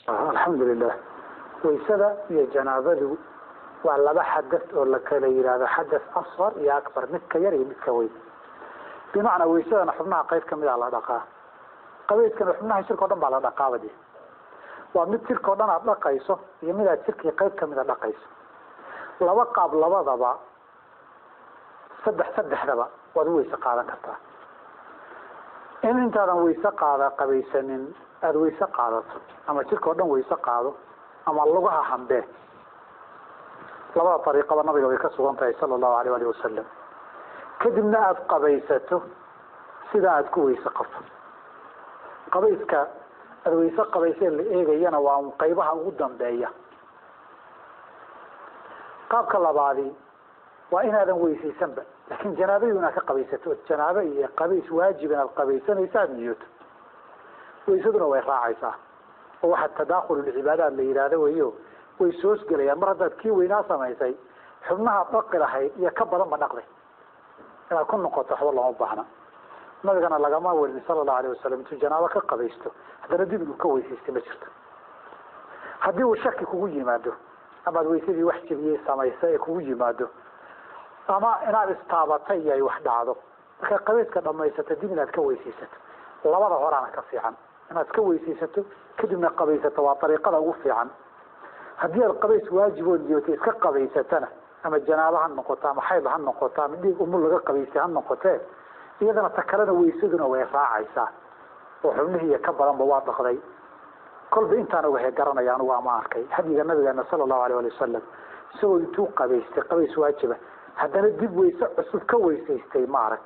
Alxamdulilah, waysada iyo janaabadu waa laba xadath oo la kala yihahdo xadath asqar iyo akbar, midka yar iyo midka weyn. Bimacnaa waysadana xubnaha qayb kamid a la dhaqaa, qabayskana xubnaha jirka o dhan baa la dhaqaaba. De waa mid jirka o dhan aad dhaqayso iyo mid aad jirkii qayb kamida dhaqayso. Laba qaab labadaba, saddex saddexdaba waad u weyse qaadan kartaa. In intaadan weyse qaada qabaysanin aada weyse qaadato, ama jirka o dhan weyse qaado, ama lugaha hambee, labada dariiqaba nabiga way ka sugan tahay sala allahu alayh alih wasalam. Kadibna aada qabaysato sida aada ku weyse qabto. Qabayska aada weyse qabaysee la eegayana waa un qaybaha ugu dambeeya. Qaabka labaadi waa inaadan weysaysanba, laakiin janaabadu inaad ka qabaysato, janaabo iyo qabays waajib inaad qabaysanaysa aada niyooto, weysaduna way raacaysaa. Oo waxaa tadaakhululcibaadaat la yidhaahdo weyo, way soosgelayaan. Mar haddaad kii weynaa samaysay, xubnaha dhaqi lahayd iyo ka badan ba dhaqday, inaad ku noqoto waxba looma baahna. Nabigana lagama warin sala allahu alayh wasalam intuu janaabo ka qabaysto haddana dib inuu ka weysaystay ma jirto. Haddii uu shaki kugu yimaado, amaad weysadii wax jebiyey samaysa ee kugu yimaado, ama inaad istaabatay iyo ay wax dhacdo, markaad qabayska dhamaysata dib inaad ka weysaysato, labada horaana ka fiican. Inaad iska weysaysato kadibna qabaysato waa dariiqada ugu fiican. Haddii aad qabays waajibood niyootay iska qabaysatana, ama janaabo ha noqoto, ama xayd ha noqoto, ama dhiig umul laga qabaystay ha noqotee, iyadana ta kalena weysaduna way raacaysaa oo xubnihiiyo ka badanba waa dhaqday. Kolba intaan ogahay garanaya anugu ama arkay hadyiga nabigeena sala allahu alayh ali wasalam, isagoo intuu qabaystay qabays waajiba haddana dib weyse cusub ka weysaystay ma arag.